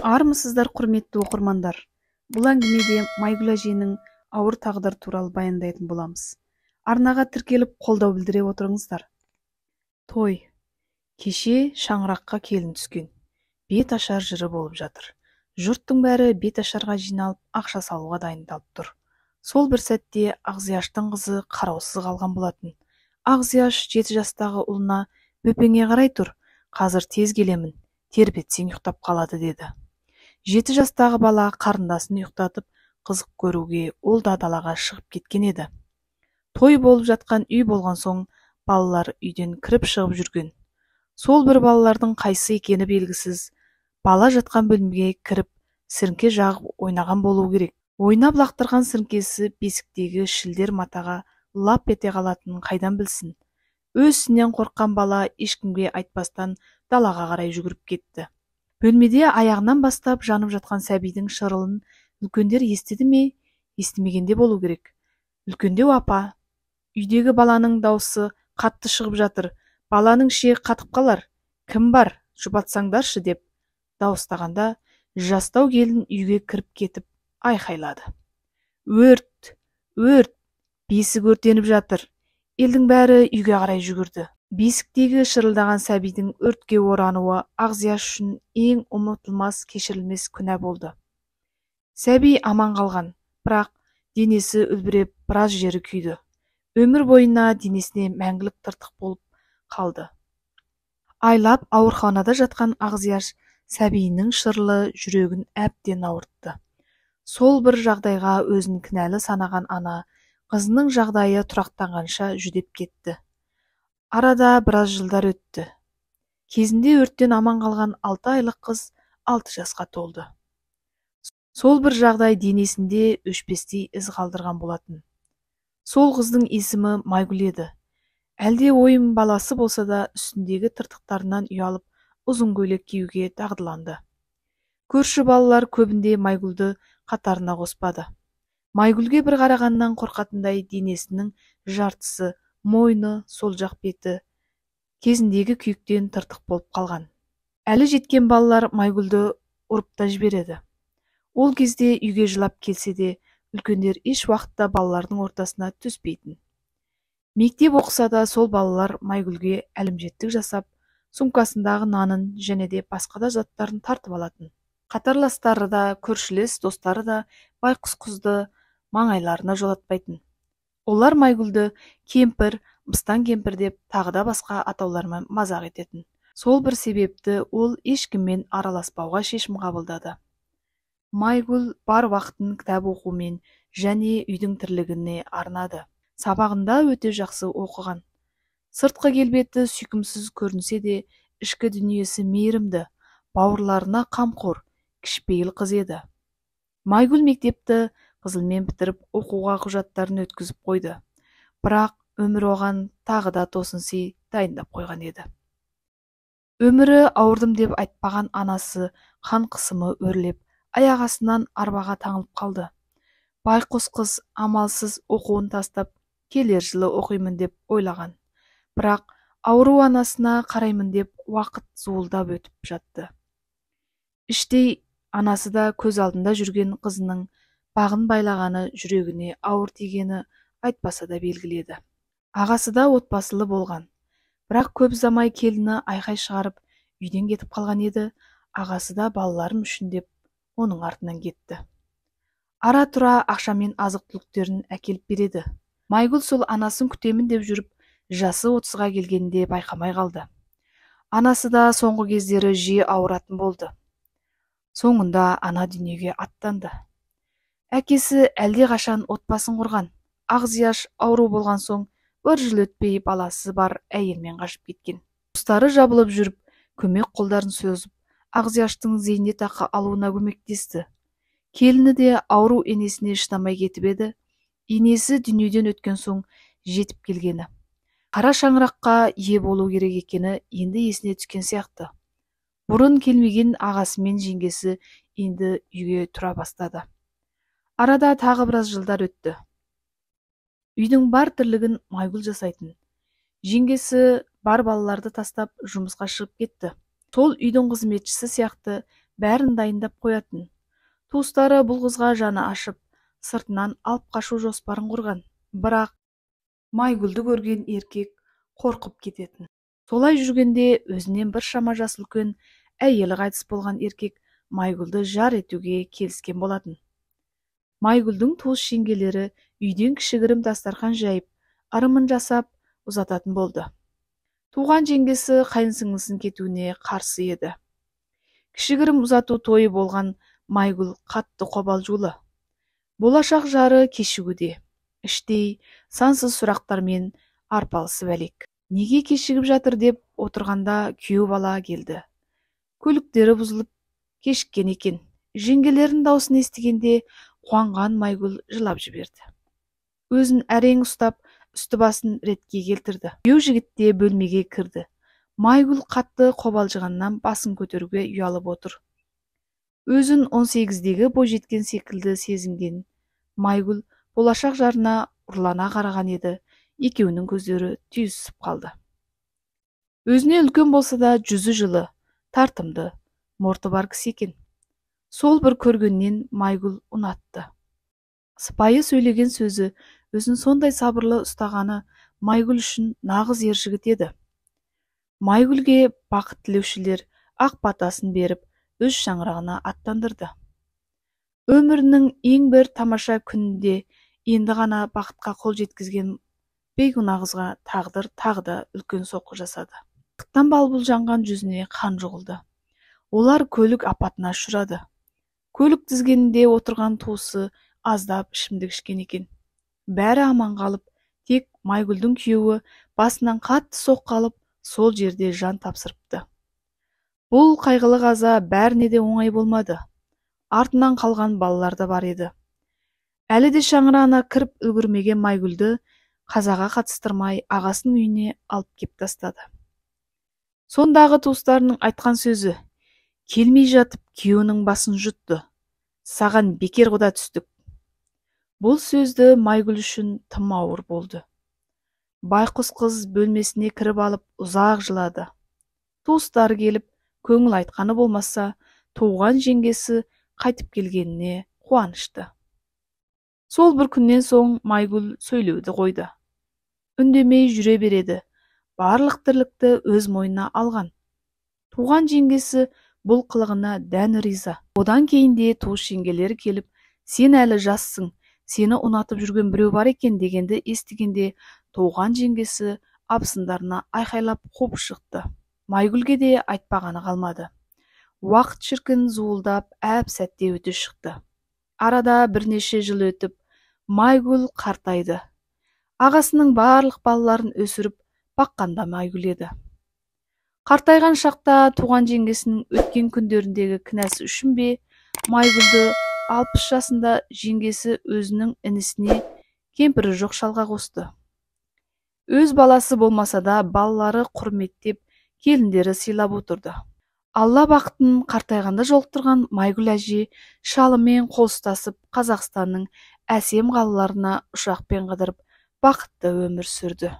Армысыздар, құрметті оқырмандар! Бұл әңгімеде Майгүл әженің ауыр тағдыры туралы баяндайтын боламыз. Арнаға тіркеліп, қолдау білдіре отырыңыздар. Той. Кеше шаңыраққа келін түскен. Бет ашар жыры болып жатыр. Жұрттың бәрі бет ашарға жиналып, ақша салуға дайындалып тұр. Сол бір сәтте Ақзияштың қызы қараусыз қалған болатын. Ақзияш 7 жастағы ұлына: "Бөпеңе қарай тұр, қазір тез келемін, тербетсең ұйықтап қалады", деді. 7 жастағы бала қарындасын ұйықтатып, қызық көруге ол да далаға шығып кеткен еді. Той болып жатқан үй болған соң балалар үйден кіріп-шығып жүрген. Сол бір балалардың қайсы екені белгісіз, бала жатқан бөлмеге кіріп, сіріңке жағып ойнаған болуы керек. Ойнап лақтырған сіріңкесі бесіктегі шілдер матаға лап ете қалатынын қайдан білсін. Өз ісінен қорыққан бала ешкімге айтпастан далаға қарай жүгіріп кетті. Бөлмеде аяғынан бастап жанып жатқан сәбидің шырылын үлкендер естіді ме, естімегенде болу керек. Үлкендеу апа: "Үйдегі баланың даусы қатты шығып жатыр, баланың ішегі қатып қалар, кім бар, жұбатсаңдаршы", деп дауыстағанда жастау келін үйге кіріп кетіп айқайлады: "Өрт, өрт, бесік өртеніп жатыр!" Елдің бәрі үйге қарай жүгірді. Бесіктегі шырылдаған сәбидің өртке орануы Ақзияш үшін ең ұмытылмас, кешірілмес күнә болды. Сәби аман қалған, бірақ денесі үлбіреп, біраз жері күйді. Өмір бойына денесіне мәңгілік тыртық болып қалды. Айлап ауруханада жатқан Ақзияш сәбиінің шырылы жүрегін әбден ауыртты. Сол бір жағдайға өзін кінәлі санаған ана қызының жағдайы тұрақтанғанша жүдеп кетті. Арада біраз жылдар өтті. Кезінде өрттен аман қалған 6 айлық қыз 6 жасқа толды. Сол бір жағдай денесінде өшпестей із қалдырған болатын. Сол қыздың есімі Майгүл еді. Әлде ойын баласы болса да, үстіндегі тыртықтарынан ұялып, ұзын көйлек киюге дағдыланды. Көрші балалар көбінде Майгүлді қатарына қоспады. Майгүлге бір қарағаннан қорқатындай денесінің жартысы, мойны, сол жақ беті кезіндегі күйіктен тыртық болып қалған. Әлі жеткен балалар Майгүлді ұрып та жібереді. Ол кезде үйге жылап келсе де, үлкендер еш уақытта балалардың ортасына түспейтін. Мектеп оқыса да, сол балалар Майгүлге әлімжеттік жасап, сумкасындағы нанын және де басқа да заттарын тартып алатын. Қатарластары да, көршілес достары да байқұс қызды маңайларына жолатпайтын. Олар Майгүлді кемпір, мыстан кемпір деп тағы да басқа атаулармен мазақ ететін. Сол бір себепті ол ешкіммен араласпауға шешім қабылдады. Майгүл бар уақытын кітап оқумен және үйдің тірлігіне арнады. Сабағында өте жақсы оқыған. Сыртқы келбеті сүйкімсіз көрінсе де, ішкі дүниесі мейірімді, бауырларына қамқор, кішіпейіл қыз еді. Майгүл мектепті қызылмен бітіріп, оқуға құжаттарын өткізіп қойды. Бірақ өмір оған тағы да тосын сый дайындап қойған еді. Өмірі ауырдым деп айтпаған анасы қан қысымы өрлеп, аяқ астынан арбаға таңылып қалды. Байқұс қыз амалсыз оқуын тастап, келер жылы оқимын деп ойлаған. Бірақ ауру анасына қараймын деп уақыт зуылдап өтіп жатты. Іштей анасы да көз алдында жүрген қызының бағын байлағаны жүрегіне ауыр тигені айтпаса да белгілі еді. Ағасы да отбасылы болған. Бірақ көп ұзамай келіні айқай шығарып, үйден кетіп қалған еді, ағасы да балаларым үшін деп оның артынан кетті. Ара-тұра ақшамен азық-түліктерін әкеліп береді. Майгүл сол анасын күтемін деп жүріп, жасы 30-ға келгенде байқамай қалды. Анасы да соңғы кездері жиі ауыратын болды. Соңында ана дүниеге аттанды. Әкесі әлде қашан отбасын құрған. Ақзияш ауру болған соң бір жыл өтпей баласы бар әйелмен қашып кеткен. Туыстары жабылып жүріп, көмек қолдарын созып, Ақзияштың зейнетақы алуына көмектесті. Келіні де ауру енесіне шыдамай кетіп еді. Енесі дүниеден өткен соң жетіп келгені. Қара шаңыраққа ие болу керек екені енді есіне түскен сияқты. Бұрын келмеген ағасы мен жеңгесі енді үйге тұра бастады. Арада тағы біраз жылдар өтті. Үйдің бар тірлігін Майгүл жасайтын. Жеңгесі бар балаларды тастап жұмысқа шығып кетті. Сол үйдің қызметшісі сияқты Бәрін дайындап қоятын. Туыстары бұл қызға жаны ашып, сыртынан алып қашу жоспарын құрған. Бірақ Майгүлді көрген еркек қорқып кететін. Солай жүргенде өзінен біршама жас үлкен әйелі қайтыс болған еркек Майгүлді жар етуге келіскен болатын. Майгүлдің туыс жеңгелері үйден кішігірім дастархан жайып, ырымын жасап ұзататын болды. Туған жеңгесі қайынсіңлісінің кетуіне қарсы еді. Кішігірім ұзату тойы болған Майгүл қатты қобалжулы. Болашақ жары кешігуде. Іштей сансыз сұрақтармен арпалысып әлек. Неге кешігіп жатыр деп отырғанда күйеу бала келді. Көліктері бұзылып кешіккен екен. Жеңгелерінің даусын естігенде қуанған Майгүл жылап жіберді. Өзін әрең ұстап, үсті басын ретке келтірді. Күйеу жігіт те бөлмеге кірді. Майгүл қатты қобалжығаннан басын көтеруге ұялып отыр. Өзін 18-дегі бойжеткен секілді сезінген Майгүл болашақ жарына ұрлана қараған еді, екеуінің көздері түйісіп қалды. Өзіне үлкен болса да жүзі жылы, тартымды, мұрты бар кісі екен. Сол бір көргеннен Майгүл ұнатты. Сыпайы сөйлеген сөзі, өзін сондай сабырлы ұстағаны Майгүл үшін нағыз ер жігіт еді. Майгүлге бақыт тілеушілер ақ батасын беріп, өз шаңырағына аттандырды. Өмірінің ең бір тамаша күнінде енді ғана бақытқа қол жеткізген бейкүнә қызға тағдыр тағы да үлкен соққы жасады. Бақыттан балбұл жанған жүзіне қан жұғылды. Олар көлік апатына ұшырады. Көлік тізгінінде отырған туысы аздап ішімдік ішкен екен. Бәрі аман қалып, тек Майгүлдің күйеуі басынан қатты соққы алып, сол жерде жан тапсырыпты. Бұл қайғылы қаза бәріне де оңай болмады. Артынан қалған балалар да бар еді. Әлі де шаңырағына кіріп үлгермеген Майгүлді қазаға қатыстырмай ағасының үйіне алып кеп тастады. Сондағы туыстарының айтқан сөзі: келмей жатып күйеуінің басын жұтты. Саған бекер құда түстік. Бұл сөзді Майгүл үшін тым ауыр болды. Байқұс қыз бөлмесіне кіріп алып ұзақ жылады. Туыстары келіп көңіл айтқаны болмаса, туған жеңгесі қайтып келгеніне қуанышты. Сол бір күннен соң Майгүл сөйлеуді қойды. Үндемей жүре береді. Барлық тірлікті өз мойнына алған. Туған жеңгесі бұл қылығына дән риза. Одан кейін де туыс жеңгелері келіп, сен әлі жассың, сені ұнатып жүрген біреу бар екен дегенді естігенде туған жеңгесі абысындарына айқайлап қуып шықты. Майгүлге де айтпағаны қалмады. Уақыт шіркін зуылдап әп сәтте өте шықты. Арада бірнеше жыл өтіп, Майгүл қартайды. Ағасының барлық балаларын өсіріп баққанда Майгүл еді. Қартайған шақта туған жеңгесінің өткен күндеріндегі кінәсі үшін бе, Майгүлді 60 жасында жеңгесі өзінің інісіне кемпірі жоқ шалға қосты. Өз баласы болмаса да балалары құрметтеп, келіндері сыйлап отырды. Алла бақытын қартайғанда жолықтырған Майгүл әже шалымен қол ұстасып Қазақстанның әсем қалаларына ұшақпен қыдырып бақытты өмір сүрді.